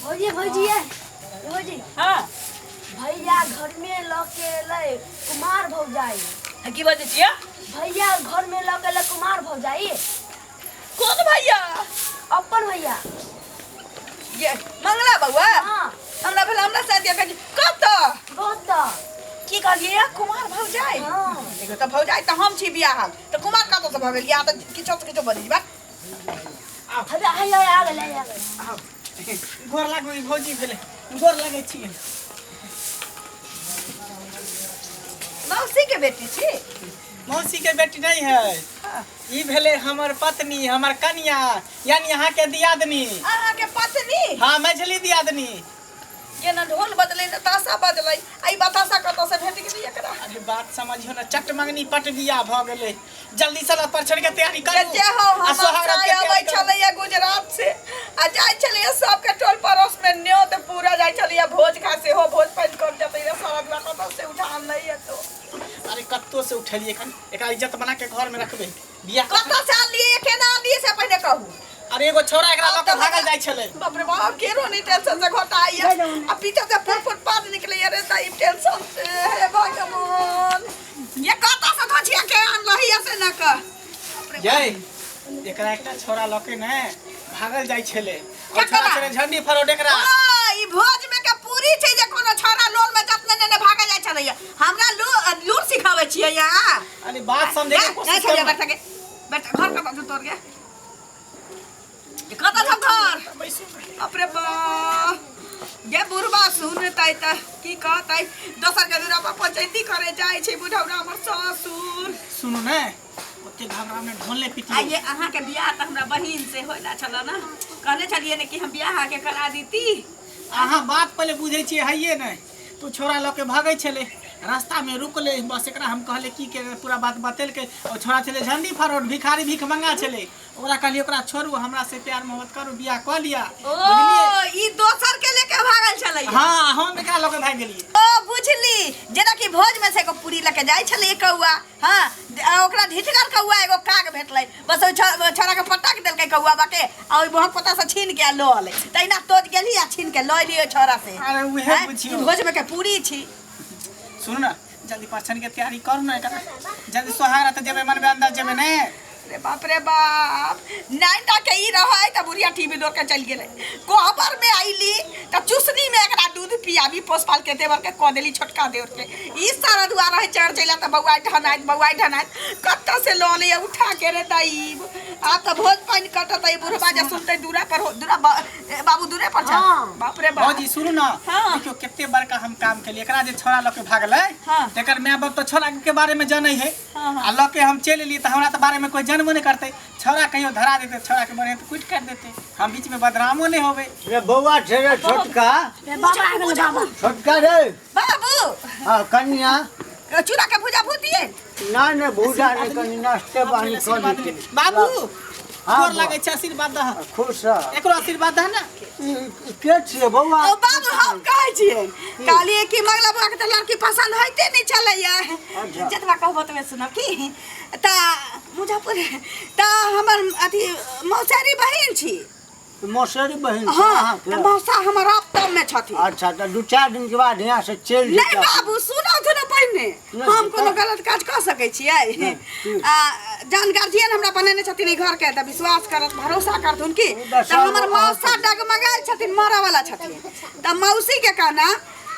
भौजी भौजी ये भौजी। हाँ। भैया घर में लऽ के एलै कुमार भौजाई। हाँ, की बजै छियै? भैया घर में लऽ के एलै कुमार भौजाई। कोन भैया? अपन भैया। ये मंगला बउआ? हाँ। हमरा भेल हमरा साथ दिया कहि कतऽ? कतऽ? की कहलियै कुमार भौजाई? हाँ। देखियौ तऽ भौजाई तऽ हम छी बियाहल, तऽ कुमार कतऽ से भऽ गेल? या तऽ किछो से किछो बजै छी बा। हबे आइ आइ आ गेलै आ गेलै। आउ गोर लागू ई भौजी भेलै, गोर लगै छी। मौसी के बेटी छी? मौसी के बेटी नहीं है, ई भेलै हमर पत्नी, हमर कनिया, यानी अहाँ के दियादनी। अहाँ के पत्नी? हाँ, मैझली दियादनी। केना ढोल बजलै ने ताशा बजलै, आ ई बताशा कतऽ से भेट गेलै एकरा? अरे बात समझियो ने, चट मंगनी पट बियाह भऽ गेलै। जल्दी से परछन के तैयारी करू। जे हो आ हमर सोहागरात के साय अबै तैयारी करू। छलैया गुजरात से, आ जाइ छलैया सबके टोल पड़ोस में न्योत पूरा जाइ छलैया भोज खा, सेहो भोज पानि कर जतै रे सारा दुआ कतऽ से उठा अनलैया तो? अरे कत्तो से उठेलियै, कनि एकरा इज्जत बना के घर में रखबै। बियाह कतऽ से आनलियै, केना आनलियै से पहिने कहू। अरे एगो छौड़ा एकरा लऽ के भागल जाइ छलै। बाप रे बाप, केरो नहीं टेंशन से घोटाइया, आ पीछे से फुट फुट पाद निकलैया रे ताई टेंशन से। हे भगवान, ये कतऽ से धोछिया के आनलही से न कह। जय एकरा एकटा छौड़ा लऽ के ने भागल जाइ छलै। और केकरा? छौड़ा छलै झंडी फरोड एकरा। ओ, ई भोज में के पूरी छै जे कोनो छौड़ा लोल में जतने ने भागल जाइ छलैया। हमरा लूर सिखाबै छियै यहाँ। अरे बात समझे के कोशिश करू। करू। बैठ के बैठ, घर कतऽ छौ तोर गे? कतऽ छौ घर? बाप रे बाप, गे बुढ़बा सुनतै तऽ की कहतै? दोसर के दूरा पर पंचायती करे जाइ छै बुढ़ौरा हमर ससुर। सुनू ने, ओते घबरा में ढोल नहीं पिटियो। आइए अहाँ के बियाह तऽ हमरा बहिन से होइला छल ने, कहने छलियै ने कि हम बियाह अहाँके करा दीती। अहाँ बात पहिले बुझै छियै हइए नहि। तू छोड़ा लऽ के भागै छलै, रास्ता में रुकलै, बस एकरा हम कहले की के पूरा बात बतेलकै। ओ छोड़ा छलै झंडी फरोड, भिखारी भीख मंगा छलै। ओकरा कहलियै ओकरा छोड़ू, हमरा से प्यार मोहब्बत करू, बियाह कऽ लिअ। ओ बुझलियै? ई दोसर के लेके भागल छलै। हाँ, हम एकरा लऽ के भागि गेलियै। ओ बुझली, जेना कि भोज में से एगो पूरी लऽ के जाइ छलै कौआ, हाँ, ओकरा ढिठगर कौआ एगो काग भेटलै, बस ओहि छोड़ा के पटक देलकै कौआ बाके, आ ओहि मोहक पत्ता से छीन के लऽ अलै। तहिना तोज गेली आ छीन के लऽ एली ओहि छोड़ा से। अरे उहे हैं? बुझियौ। ई भोज में के पूरी छी। सुनू ने, जल्दी परछन के तैयारी करू ने, एकरा जल्दी सोहाग रात जेबै मनबे अंदर जेबै ने। अरे बाप रे बाप, नाइटा के ई रहै त बुढ़िया टीवी दौड़ के चलि गेलै। कोहबर में आइली त चुसनी में एकरा दूध पियाबी, पोस पाल के देवर के कऽ देली, छोटका देवर के। ई सारा दुआ रहै चढ़ चलि त बौआ ढनाइत, बौआ ढनाइत कतऽ से लऽ लैया उठा के रे दैब। आब त भोज पानि कटत ई बुढ़बा जे सुनतै दूरा पर हो, दूरा बाबू दूरे पर छ। हाँ। बाप रे बाप। भौजी सुनू ना, हाँ। देखियौ कते बड़का हम काम केलियै। एकरा जे छोड़ा लऽ के भागलै, हाँ। तेकर my बाप तऽ छोड़ा के बारे में जानै है। हाँ, हाँ। आ लऽ के हम चलि एलियै तऽ हमरा तऽ बारे में कोई जानबो नहि करतै। छौड़ा कहियो धरा देतै, छौड़ा के बढ़िया तऽ कुटि काटि देतै, हम बीच में बदनामो नहि होबै। रे बौआ छै रे छोटका। रे बाबा आ गेल बाबा। छोटका रे। बाबू। हाँ कन्या। चूड़ा के भुजा भुजिए? ना ना भुजा नहीं, कनी नाश्ते पानी कर देती। बाबू, हाँ, गोर बौआ। लागै छै, आशीर्वाद दह। खुश रह। एकरो आशीर्वाद दह ने। ई के छियै बौआ? ओ बाबू हम कहै छियै, कहलियै कि मंगला बौआ के तऽ लड़की पसंद होइते नहि छलैया। अच्छा। जतबा कहबो तबे सुनब की। तऽ मुजफ्फर तऽ हमर अथी मौसेरी बहिन छी। मौसेरी बहिन छी हाँ, अहाँके? तऽ मौसा हमर अब में छथिन। अच्छा, तऽ 2-4 दिन के बाद यहाँ से चलि नहीं जेता। बाबू, सुनौ ने पहिने, नहीं, हम कोनो तऽ- गलत काज कऽ सकै छियै? नहीं, ठीक। आ जान गार्जियन हमरा बनेने छथिन ई घर के, तऽ विश्वास करत, भरोसा करथुन की। ओ तऽ तऽ हमर सब मौसा अहाँके- डगमगायल छथिन, मरऽ वाला छथिन। तऽ मौसी के कहना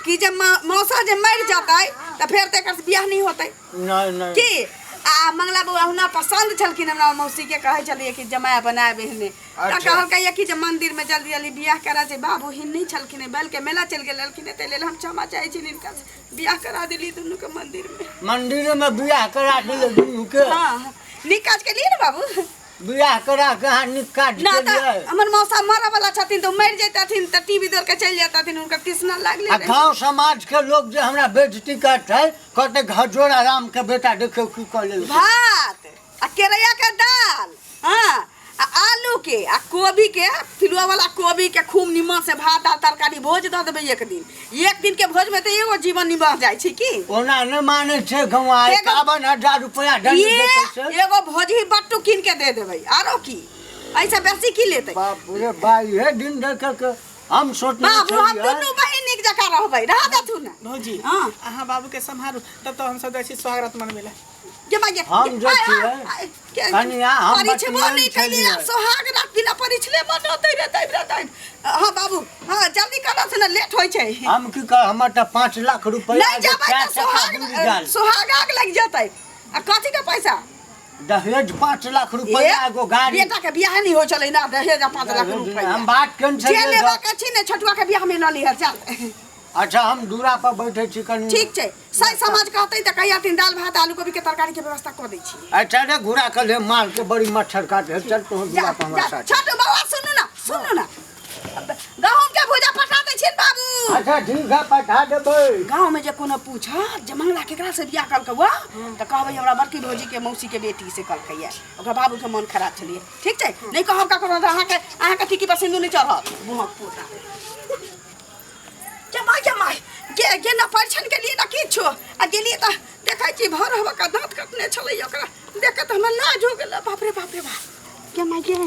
कि जे मौसा जे मरि जेतै तऽ फेर तऽ एकर बियाह नहि होतै। नहीं, नहीं। की आ मंगला बौआ हुना पसंद छलखिन हमरा मौसी के, कहै छलियै कि जमाय बनायब एहने। तऽ अच्छा। कहलकै कि जे मंदिर में जल्दी जल्दी बियाह करा छै। बाबू ही नहीं छलखिन, बैल के मेला चलि गेल रहलखिन, ताहि लेल हम क्षमा चाहै छी हिनका से, बियाह करा देली दुनू के मंदिर में। मंदिर में बियाह करा देली दुनू के? हाँ, नीक काज केलियै ने बाबू? बियाह करा के अहाँ नीक काज ना तऽ केलियै। हमर मौसा मरऽ वाला छथिन तऽ मरि जैतथिन तऽ टीवी दौड़ के चलि जैतथिन, हुनकर तिसना लागले आ रहै। गांव समाज के लोग जे हमरा बेइज्जती करतै, कहतै घजोरा राम के बेटा देखियौ की कऽ लेलकै। भात आ केरैया के दाल, हाँ, आ आलू के आ कोबी के पिलुआ वाला कोबी के खूब निमन से भात दाल तरकारी भोज दऽ देबै एक दिन। एक दिन के भोज में तऽ एगो जीवन निभा जाइ छै की। ओना नहि मानै छै गौआ, 51,000 रुपया दंड ये देतै से। एगो भोजही बट्टू कीन के दे देबै, आरो की, ऐसे बेसी की लेतै। बाप रे बा, इहे दिन देखे के हम सोचने बाबू हम छलियै दुनू बहिन नीक जकाँ रहबै रह देथु ने। भौजी हाँ। अहाँ बाबू के सम्हारू, तब तो हम सब जाइ छी स्वागत मनबै लए। गे माय गे, हम जे आय, आय, छियै, आय, के- कनिया, हम परिछबो बतियेल नहि कैली आ छलियै। सोहाग रात बिना परिछले मनौतै रे दैब रे दैब। हाँ बाबू, हाँ जल्दी करऽ से ने लेट होइ छै। हम की कह, हमर तऽ 5 लाख रुपया नहि जे जेबै चारि तऽ टका सोहाग बुड़ि गेल। सोहाग आग लागि जेतै। आ कथी के पैसा? दहेज 5 लाख रुपया, एगो गाड़ी। बेटा के बियाह नहि होइ छलै ना, दहेज आ 5 लाख रुपया। हम बात केने जे छलियै। लेबऽ के छी ने छोटुआ के बियाह में लऽ लिहऽ, चल। अच्छा, हम दूरा पर बैठे छी कनि। ठीक छै, सही समाज कहतै तऽ कहिया दिन दालि भात आलू कोबी के तरकारी के व्यवस्था कऽ दै छी। अच्छा रे, घुरा के ले, माल के बड़ी मच्छर काटे। चल तू जा दूरा पर हमरा जा साथ। छोटू बौआ, सुनू ना, सुनू ना, गहूम के भुजा पठा दै छियनि बाबू। अच्छा ठीक है, पठा देबै। गाँव में जे कोनो पूछत जे मंगला केकरा से बियाह कलकै हुआ, तऽ कहबै हमरा बड़की भौजी के मौसी के बेटी से कलकै। ओकरा बाबू के मन खराब छलियै। ठीक छै, नहि कहब ककरो तऽ अहाँके टिकी पर सिन्दूर नहि चढ़त। मुँहक पोता जमाइ जमाइ गे गे, न परिछन के लिए न किछु। आ गेलियै तऽ देखै छी भर हवा का दाँत कटने छलै। ओकरा देख के तऽ हमरा लाज हो गेल। बाप रे बाप रे बाप, गे माय गे।